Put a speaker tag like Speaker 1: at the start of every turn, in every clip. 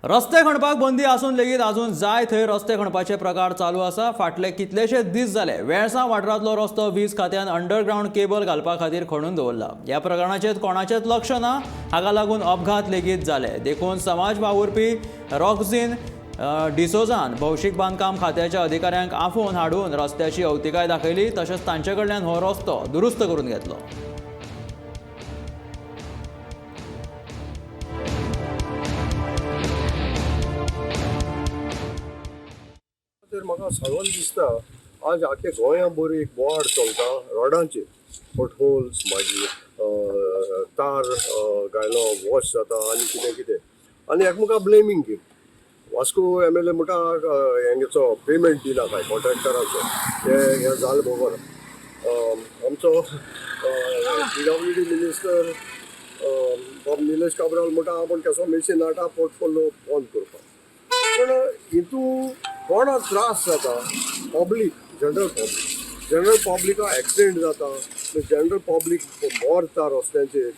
Speaker 1: रस्ते खणपाक बंदी आसून लेगीत अजून जाय थंय रस्ते खणपाचे प्रकार चालू आसा. फाटले कितलेशे दीस जाले वेळसांव वाठारांतलो रस्तो वीज खात्यान अंडरग्रावंड केबल घालपा खातीर खणून दवरला. ह्या प्रकरणाचेर कोणाचेच लक्ष ना. हाका लागून अपघात लेगीत जाले. देखून समाज वावुरपी रॉक्झिन डिसोजान भौशीक बांदकाम खात्याच्या अधिकाऱ्यांक आफोवन हाडून रस्त्याची अवतिकाय दाखयली. तशेंच तांचे कडल्यान हो रस्तो दुरुस्त करून घेतलो.
Speaker 2: तर म्हाका सांगून दिसता, आज आख्खे गोंया भर एक बोवाळ चलता रोडांचेर. पोटहोल्स, मागीर तार घायलो, वॉश जाता आनी कितें कितें आनी एकमेका ब्लेमींग गेम. वास्को एमएलए म्हणटा, हेंचो पेमेंट दिना काय कॉन्ट्रॅक्टराचो, ते हें जालें बरोबर. आमचो पीडब्ल्यूडी मिनिस्टर बाब निलेश काब्राल म्हणटा, आपूण केसो मेशीन हाडटा पोर्टफोलियो बंद करपाक. पूण हितू कोणाक त्रास जाता? Public, general public. जनरल पब्लिका एक्सिडेंट जाता, जनरल पब्लीक मरता रस्त्यांचेर,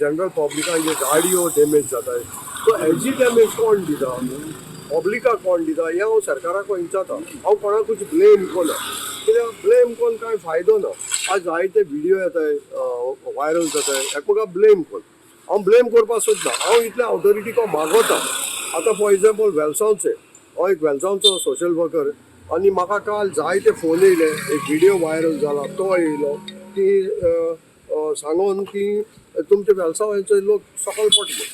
Speaker 2: जनरल पब्लिकांचे गाडयो डॅमेज जाता. सो हेजी डॅमेज कोण दिता? पब्लिकाक कोण दिता? हें हांव सरकाराक विचारता. हांव कोणाकूच ब्लेम कोना, कित्याक ब्लेम कोन्न कांय फायदो ना. आज जायते व्हिडियो येताय, व्हायरल जाताय, एकमेका ब्लेम कोन्न. हांव ब्लेम करपाक सोदना. हांव इतले ऑथॉरिटीक मागोता. आतां फॉर एग्जाम्पल वेलसांवचे, हांव एक वेलसांवचो सोशल वर्कर आनी म्हाका काल जायते फोन येयले. एक व्हिडियो व्हायरल जाला, तो येयलो की सांगोन की तुमचे वेलसांवाचे लोक सकल पडले.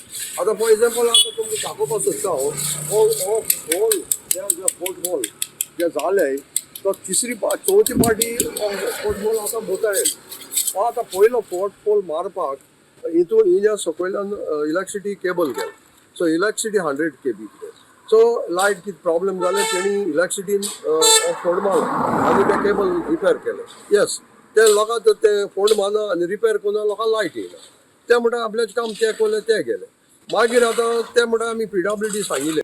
Speaker 2: आतां फॉर एग्जाम्पल, आतां तुमकां दाखोवपाक सोदता हांव, हो हो होल जे पोट होल जे जाले, तो तिसरी चवथी पाटी पोट होल आतां भोताय. हो आतां पयलो पोट होल मारपाक हितून हिज्या सकयल्यान इलेक्ट्रिसिटी केबल गेलो. सो इलेक्ट्रिसिटी 100 केबी कितें, सो लायट कितें प्रॉब्लेम जालें, तेणी इलेक्ट्रिसिटीन फोंड मारलो आनी तें केबल रिपेर केलें. येस, ते लोकांक ते फोंड मारना आनी रिपेर करून लोकांक लायट येयना. ते म्हणटा आपल्याचें काम ते केलें, ते गेले. मागीर आतां ते म्हणटा आमी पीडब्ल्यूडी सांगिल्लें.